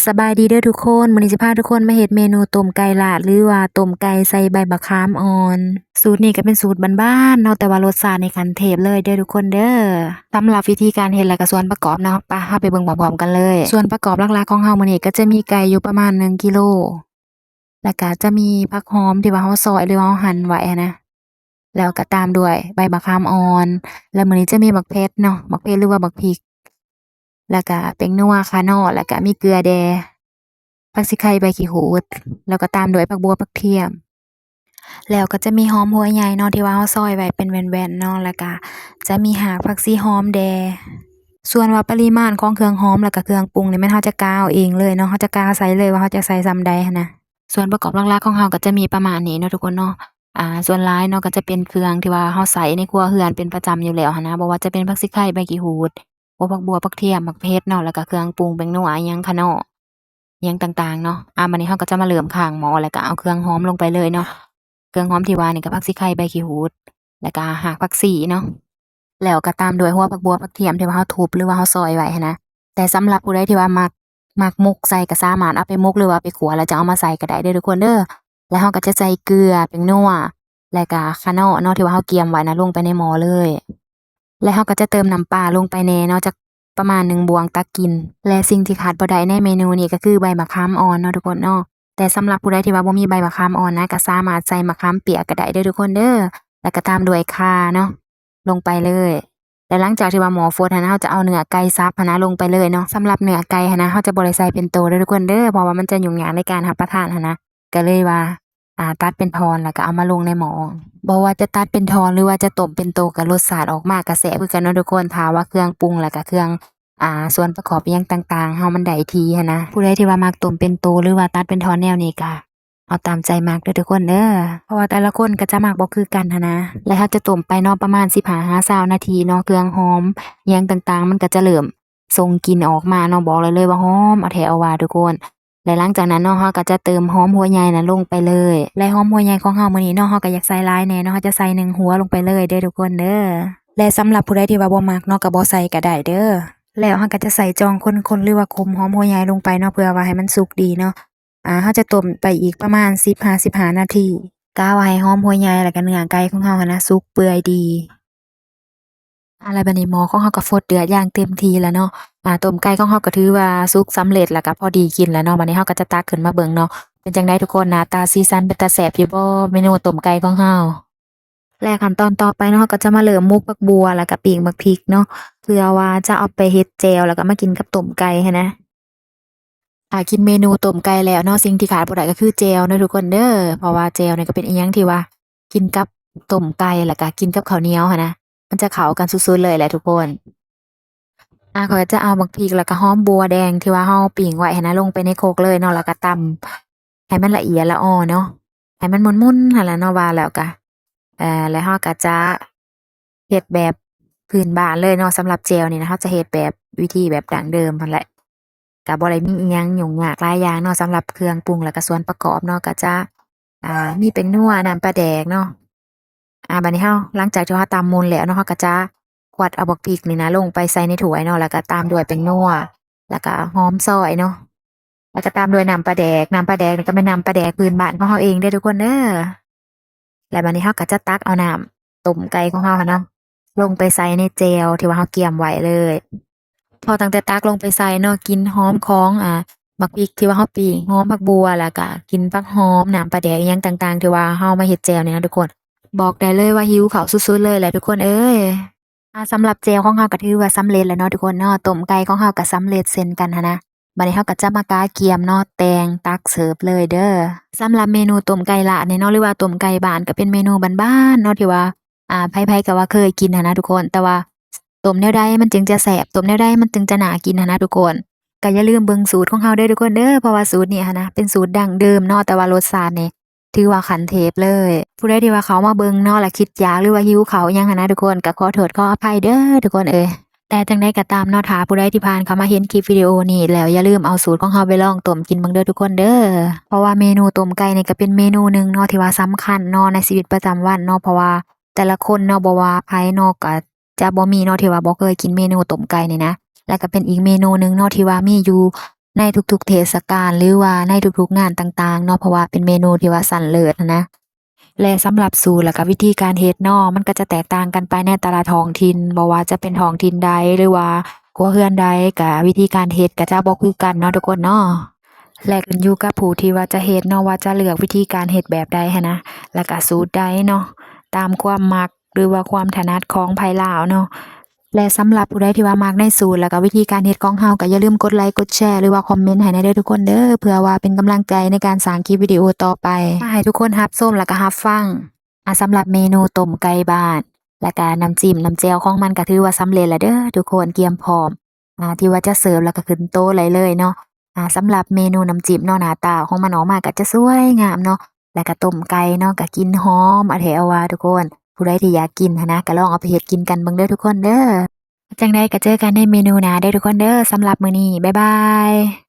ສະບາຍດີເດີທຸກຄົນ, ມື້ນີ້ຊິພາທຸກຄົນມາເຮັດເມນູຕົ້ມໄກ່ລາດ ຫຼືວ່າຕົ້ມໄກ່ໃສ່ໃບບັກຂາມອ່ອນ. ສູດນີ້ກໍເປັນສູດບ້ານໆເນາະ, ແຕ່ວ່າລົດຊາດນີ້ຂັ້ນເທບເລີຍເດີທຸກຄົນເດີ. ສຳລັບວິທີການເຮັດ ແລະກະສ່ວນປະກອບເນາະ, ປະ ເຮົາໄປເບິ່ງພ້ອມໆກັນເລີຍ. ສ່ວນປະກອບຫຼັກໆຂອງເຮົາມື້ນີ້ກໍຈະມີໄກ່ຢູ່ປະມານໜຶ່ງກິໂລ, ແລະກະຈະມີຜັກຫອມທີ່ວ່າເຮົາຊອຍ ຫຼືວ່າເຮົາຫັ່ນໄວ້ຫັ້ນນະ. ແລ້ວກໍຕາມດ້ວຍໃບບັກຂາມອ່ອນ ແລ້ວມື້ນີ້ຈະມີບັກເຜັດເນາະ, ບັກເຜັດ ຫຼືວ່າບັກພິກ ແລ້ວກໍແປ້ງນົວ, ຂ່າເນາະ, ແລ້ວກໍມີເກືອແດ່, ຜັກຊີໄຄ, ໃບຂີ້ຫູດ, ແລ້ວກໍຕາມດ້ວຍຜັກບົ່ວ, ຜັກທຽມ, ແລ້ວກໍຈະມີຫອມຫົວໃຫຍ່ເນາະ ທີ່ວ່າເຮົາຊອຍໄວ້ເປັນແວ່ນໆເນາະ, ແລ້ວກໍຈະມີຮາກຜັກຊີຫອມແດ່. ສ່ວນວ່າປະລິມານຂອງເຄື່ອງຫອມ ແລ້ວກໍເຄື່ອງປຸງນີ້ ແມ່ນເຮົາຈະກະເອົາເອງເລີຍເນາະ, ເຮົາຈະກະໃສ່ເລີຍວ່າເຮົາຈະໃສ່ສ່ຳໃດຫັ້ນນະ. ສ່ວນປະກອບຫຼັກໆຂອງເຮົາກໍຈະມີປະມານນີ້ເນາະທຸກຄົນເນາະ. ອ່າ ສ່ວນຫຼາຍເນາະ ກໍຈະເປັນເຄື່ອງທີ່ວ່າເຮົາໃຊ້ໃນຄົວເຮືອນເປັນປະຈຳຢູ່ແລ້ວຫັ້ນນະ, ບໍ່ວ່າຈະເປັນຜັກຊີໄຄ, ໃບຂີ້ຫູດ, ຫົວຜັກບົ່ວ, ຜັກທຽມ, ໝາກເຜັດເນາະ, ແລ້ວກໍເຄື່ອງປຸງ, ແປ້ງນົວ, ຫຍັງ, ຂ່າເນາະ, ຫຍັງຕ່າງໆເນາະ. ອ່າ ບາດນີ້ເຮົາກໍຈະມາເລີ່ມຂ້າງໝໍ້ ແລ້ວກໍເອົາເຄື່ອງຫອມລົງໄປເລີຍເນາະ. ເຄື່ອງຫອມທີ່ວ່ານີ້ກໍຜັກຊີໄຄ, ໃບຂີ້ຫູດ, ແລ້ວກໍຮາກຜັກຊີເນາະ. ແລ້ວກໍຕາມດ້ວຍຫົວຜັກບົ່ວ, ຜັກທຽມທີ່ວ່າເຮົາທຸບ ຫຼືວ່າເຮົາຊອຍໄວ້ຫັ້ນນະ. ແຕ່ສຳລັບຜູ້ໃດທີ່ວ່າມັກ ມັກໝົກໃສ່ກໍສາມາດເອົາໄປໝົກ ຫຼືວ່າໄປຂົ້ວແລ້ວຈະເອົາມາໃສ່ກໍໄດ້ເດີທຸກຄົນເດີ. ແລ້ວເຮົາກໍຈະໃສ່ເກືອ, ແປ້ງນົວ ແລ້ວກໍຂ່າເນາະເນາະ ທີ່ວ່າເຮົາກຽມໄວ້ນະ ລົງໄປໃນໝໍ້ເລີຍ. ແລ້ວເຮົາກໍຈະເຕີມນ້ຳປາລົງໄປແດ່ເນາະ ຈັກປະມານໜຶ່ງບ່ວງຕັກກິນ. ແລະ ສິ່ງທີ່ຂາດບໍ່ໄດ້ໃນເມນູນີ້ກໍຄືໃບມະຂາມອ່ອນເນາະທຸກຄົນເນາະ. ແຕ່ສຳລັບຜູ້ໃດທີ່ວ່າບໍ່ມີໃບມະຂາມອ່ອນນະ ກໍສາມາດໃສ່ມະຂາມປຽກກໍໄດ້ເດີທຸກຄົນເດີ. ແລ້ວກໍຕາມດ້ວຍຂ່າເນາະ ລົງໄປເລີຍ. ແລະ ຫຼັງຈາກທີ່ວ່າໝໍ້ຟົດຫັ້ນນະ ເຮົາຈະເອົາເນື້ອໄກ່ສັບຫັ້ນນະລົງໄປເລີຍເນາະ. ສຳລັບເນື້ອໄກ່ຫັ້ນນະ ເຮົາຈະບໍ່ໄດ້ໃສ່ເປັນໂຕເດີທຸກຄົນເດີ ເພາະວ່າມັນຈະຫຍຸ້ງຍາກໃນການຮັບປະທານຫັ້ນນະ. ກໍເລີຍວ່າ ອ່າ ຕັດເປັນທ່ອນ ແລ້ວກໍເອົາມາລົງໃນໝໍ້. ບໍ່ວ່າຈະຕັດເປັນທ່ອນ ຫຼືວ່າຈະຕົ້ມເປັນໂຕ ກໍລົດຊາດອອກມາກໍແຊບຄືກັນເນາະທຸກຄົນ ຖ້າວ່າເຄື່ອງປຸງ ແລ້ວກໍເຄື່ອງ ອ່າ ສ່ວນປະກອບອີ່ຫຍັງຕ່າງໆເຮົາມັນໄດ້ທີ່ຫັ້ນນະ. ຜູ້ໃດທີ່ວ່າມັກຕົ້ມເປັນໂຕ ຫຼືວ່າຕັດເປັນທ່ອນແນວນີ້ ກໍເອົາຕາມໃຈມັກເດີທຸກຄົນເດີ ເພາະວ່າແຕ່ລະຄົນກໍຈະມັກບໍ່ຄືກັນຫັ້ນນະ. ແລ້ວເຮົາຈະຕົ້ມໄປເນາະ ປະມານສິບຫ້າຫາຊາວນາທີເນາະ. ເຄື່ອງຫອມອີ່ຫຍັງຕ່າງໆ ມັນກໍຈະເລີ່ມສົ່ງກິ່ນອອກມາເນາະ, ບອກໄດ້ເລີຍວ່າຫອມເອົາແທ້ເອົາວ່າທຸກຄົນ. ແລະ ຫຼັງຈາກນັ້ນເນາະ ເຮົາກໍຈະເຕີມຫອມຫົວໃຫຍ່ນັ້ນລົງໄປເລີຍ. ແລະ ຫອມຫົວໃຫຍ່ຂອງເຮົາມື້ນີ້ເນາະ ເຮົາກໍຢາກໃສ່ຫຼາຍແດ່ເນາະ, ເຮົາຈະໃສ່ໜຶ່ງຫົວລົງໄປເລີຍເດີທຸກຄົນເດີ. ແລະ ສຳລັບຜູ້ໃດທີ່ວ່າບໍ່ມັກເນາະ ກໍບໍ່ໃສ່ກໍໄດ້ເດີ. ແລ້ວເຮົາກໍຈະໃສ່ຈອງຄົນໆ ຫຼືວ່າຄົມຫອມຫົວໃຫຍ່ລົງໄປເນາະ ເພື່ອວ່າໃຫ້ມັນສຸກດີເນາະ. ອ່າ ເຮົາຈະຕົ້ມໄປອີກປະມານສິບຫາສິບຫ້ານາທີ ກະວ່າໃຫ້ຫອມຫົວໃຫຍ່ ແລ້ວກໍເນື້ອໄກ່ຂອງເຮົາຫັ້ນນະສຸກເປື່ອຍດີ. ອ່າ ແລ້ວບາດນີ້ໝໍ້ຂອງເຮົາກໍຟົດເດືອດຢ່າງເຕັມທີ່ແລ້ວເນາະ. ອ່າ ຕົ້ມໄກ່ຂອງເຮົາກໍຖືວ່າສຸກສຳເລັດ ແລ້ວກໍພໍດີກິນແລ້ວເນາະ. ບາດນີ້ເຮົາກໍຈະຕັກຂຶ້ນມາເບິ່ງເນາະ ເປັນຈັ່ງໃດທຸກຄົນ ໜ້າຕາສີສັນເປັນຕາແຊບຢູ່ບໍ່ ເມນູຕົ້ມໄກ່ຂອງເຮົາ? ແລະ ຂັ້ນຕອນຕໍ່ໄປເນາະ ເຮົາກໍຈະມາເລີ່ມໝົກຜັກບົ່ວ ແລ້ວກໍປີ້ງໝາກພິກເນາະ ເພື່ອວ່າຈະເອົາໄປເຮັດແຈ່ວ ແລ້ວກໍມາກິນກັບຕົ້ມໄກ່ຫັ້ນນະ. ຖ້າກິນເມນູຕົ້ມໄກ່ແລ້ວເນາະ ສິ່ງທີ່ຂາດບໍ່ໄດ້ກໍຄືແຈ່ວເນາະທຸກຄົນເດີ ເພາະວ່າແຈ່ວນີ້ກໍເປັນອີ່ຫຍັງທີ່ວ່າກິນກັບຕົ້ມໄກ່ ແລ້ວກໍກິນກັບເຂົ້າໜຽວຫັ້ນນະ ມັນຈະເຂົ້າກັນສຸດໆເລີຍແຫຼະທຸກຄົນ. ອ່າ ຂ້ອຍຈະເອົາໝາກພິກ ແລ້ວກໍຫອມບົວແດງທີ່ວ່າເຮົາປີ້ງໄວ້ຫັ້ນນະ ລົງໄປໃນຄົກເລີຍເນາະ ແລ້ວກໍຕຳໃຫ້ມັນລະອຽດລະອໍເນາະ ໃຫ້ມັນໝຸ່ນໆຫັ້ນລະເນາະ ວ່າແລ້ວກໍ ເອີ ແລ້ວເຮົາກໍຈະເຮັດແບບພື້ນບ້ານເລີຍເນາະ. ສຳລັບແຈ່ວນີ້ນະ ເຮົາຈະເຮັດແບບວິທີແບບດັ້ງເດີມຫັ້ນແຫຼະ ກໍບໍ່ໄດ້ມີອີ່ຫຍັງຫຍຸ້ງຍາກຫຼາຍຢ່າງເນາະ. ສຳລັບເຄື່ອງປຸງ ແລ້ວກໍສ່ວນປະກອບເນາະ ກໍຈະ ອ່າ ມີແປ້ງນົວ, ນ້ຳປາແດກເນາະ. ອ່າ ບາດນີ້ເຮົາ ຫຼັງຈາກທີ່ເຮົາຕຳໝຸ່ນແລ້ວເນາະ ເຮົາກໍຈະຂວັດເອົາບັກພິກນີ້ນະລົງໄປໃສ່ໃນຖ້ວຍເນາະ ແລ້ວກໍຕາມດ້ວຍແປ້ງນົວ ແລ້ວກໍຫອມຊອຍເນາະ ແລ້ວກໍຕາມດ້ວຍນ້ຳປາແດກ. ນ້ຳປາແດກນີ້ກໍແມ່ນນ້ຳປາແດກພື້ນບ້ານຂອງເຮົາເອງເດີທຸກຄົນເດີ. ແລ້ວບາດນີ້ເຮົາກໍຈະຕັກເອົານ້ຳຕົ້ມໄກ່ຂອງເຮົາຫັ້ນເນາະ ລົງໄປໃສ່ໃນແຈ່ວທີ່ວ່າເຮົາກຽມໄວ້ເລີຍ. ພໍຕັ້ງແຕ່ຕັກລົງໄປໃສ່ເນາະ ກິ່ນຫອມຂອງ ອ່າ ໝາກພິກທີ່ວ່າເຮົາປີ້ງ, ຫອມຜັກບົ່ວ, ແລ້ວກະກິ່ນຜັກຫອມ, ນ້ຳປາແດກອີ່ຫຍັງຕ່າງໆ ທີ່ວ່າເຮົາມາເຮັດແຈ່ວນີ້ນະທຸກຄົນ, ບອກໄດ້ເລີຍວ່າຫິວເຂົ້າສຸດໆເລີຍແຫຼະທຸກຄົນເອີຍ. ອ່າ ສຳລັບແຈ່ວຂອງເຮົາກໍຖືວ່າສຳເລັດແລ້ວເນາະທຸກຄົນເນາະ, ຕົ້ມໄກ່ຂອງເຮົາກໍສຳເລັດເຊັ່ນກັນຫັ້ນນະ. ບາດນີ້ເຮົາກໍຈະມາກະກຽມເນາະ, ແຕ່ງຕັກເສີບເລີຍເດີ. ສຳລັບເມນູຕົ້ມໄກ່ລາດນີ້ເນາະ ຫຼືວ່າຕົ້ມໄກ່ບ້ານ ກໍເປັນເມນູບ້ານໆເນາະ ທີ່ວ່າ ອ່າ ໃຜໆກໍວ່າເຄີຍກິນຫັ້ນນະທຸກຄົນ, ແຕ່ວ່າຕົ້ມແນວໃດມັນຈຶ່ງຈະແຊບ, ຕົ້ມແນວໃດມັນຈຶ່ງຈະໜ້າກິນຫັ້ນນະທຸກຄົນ. ກໍຢ່າລືມເບິ່ງສູດຂອງເຮົາເດີທຸກຄົນເດີ, ເພາະວ່າສູດນີ້ຫັ້ນນະເປັນສູດດັ້ງເດີມເນາະ, ແຕ່ວ່າລົດຊາດນີ້ຖືວ່າຂັ້ນເທບເລີຍ. ຜູ້ໃດທີ່ວ່າເຂົ້າມາເບິ່ງເນາະ ແລ້ວຄິດຢາກ ຫຼືວ່າຫິວເຂົ້າຫຍັງຫັ້ນນະທຸກຄົນ, ກໍຂໍໂທດຂໍອະໄພເດີທຸກຄົນເອີຍ. ແຕ່ຈັ່ງໃດກໍຕາມເນາະ, ຖ້າຜູ້ໃດທີ່ຜ່ານເຂົ້າມາເຫັນຄລິບວິດີໂອນີ້ແລ້ວ ຢ່າລືມເອົາສູດຂອງເຮົາໄປລອງຕົ້ມກິນເບິ່ງເດີທຸກຄົນເດີ, ເພາະວ່າເມນູຕົ້ມໄກ່ນີ້ກໍເປັນເມນູໜຶ່ງເນາະ ທີ່ວ່າສຳຄັນເນາະ ໃນຊີວິດປະຈຳວັນເນາະ, ເພາະວ່າແຕ່ລະຄົນເນາະ ບໍ່ວ່າໃຜເນາະ ກໍຈະບໍ່ມີເນາະ ທີ່ວ່າບໍ່ເຄີຍກິນເມນູຕົ້ມໄກ່ນີ້ນະ. ແລ້ວກໍເປັນອີກເມນູໜຶ່ງເນາະ ທີ່ວ່າມີຢູ່ ໃນທຸກໆເທດສະການ ຫຼືວ່າໃນທຸກໆງານຕ່າງໆເນາະ ເພາະວ່າເປັນເມນູທີ່ວ່າຊັ້ນເລີດຫັ້ນນະ. ແລະສຳລັບສູດ ແລະກະວິທີການເຮັດເນາະ ມັນກະຈະແຕກຕ່າງກັນໄປໃນແຕ່ລະທ້ອງຖິ່ນ ບໍ່ວ່າຈະເປັນທ້ອງຖິ່ນໃດ ຫຼືວ່າຄົວເຮືອນໃດ ກະວິທີການເຮັດກະຈະບໍ່ຄືກັນເນາະທຸກຄົນເນາະ. ແລະຂຶ້ນຢູ່ກັບຜູ້ທີ່ວ່າຈະເຮັດເນາະ ວ່າຈະເລືອກວິທີການເຮັດແບບໃດຫັ້ນນະ ແລະກະສູດໃດເນາະ ຕາມຄວາມມັກ ຫຼືວ່າຄວາມຖະໜັດຂອງໃຜລາວເນາະ. ແລະສຳລັບຜູ້ໃດທີ່ວ່າມັກໃນສູດ ແລະກະວິທີການເຮັດຂອງເຮົາ ກະຢ່າລືມກົດໄລ ກົດແຊ ຫຼືວ່າຄອມເມັນໃຫ້ແດ່ເດີທຸກຄົນເດີ ເພື່ອວ່າເປັນກຳລັງໃຈໃນການສ້າງຄລິບວິດີໂອຕໍ່ໄປ ມາໃຫ້ທຸກຄົນຮັບຊົມ ແລະກະຮັບຟັງ. ອາ ສຳລັບເມນູຕົ້ມໄກ່ບ້ານ ແລະກະນ້ຳຈິ້ມນ້ຳແຈ່ວຂອງມັນ ກະຖືວ່າສຳເລັດແລ້ວເດີທຸກຄົນ ກຽມພ້ອມ ອາ ທີ່ວ່າຈະເສີບ ແລະກະຂຶ້ນໂຕະໄດ້ເລີຍເນາະ. ອາ ສຳລັບເມນູນ້ຳຈິ້ມເນາະ ໜ້າຕາຂອງມັນອອກມາກະຈະສວຍງາມເນາະ ແລະກະຕົ້ມໄກ່ເນາະ ກະກິ່ນຫອມອະແທ້ອະວ່າທຸກຄົນ. ຜູ້ໃດທີ່ຢາກກິນຫັ້ນນະ ກະລອງເອົາໄປເຮັດກິນກັນເບິ່ງເດີທຸກຄົນເດີ. ຈັ່ງໃດກະເຈີກັນໃນເມນູໜ້າເດີທຸກຄົນເດີ. ສຳລັບມື້ນີ້ ບາຍບາຍ.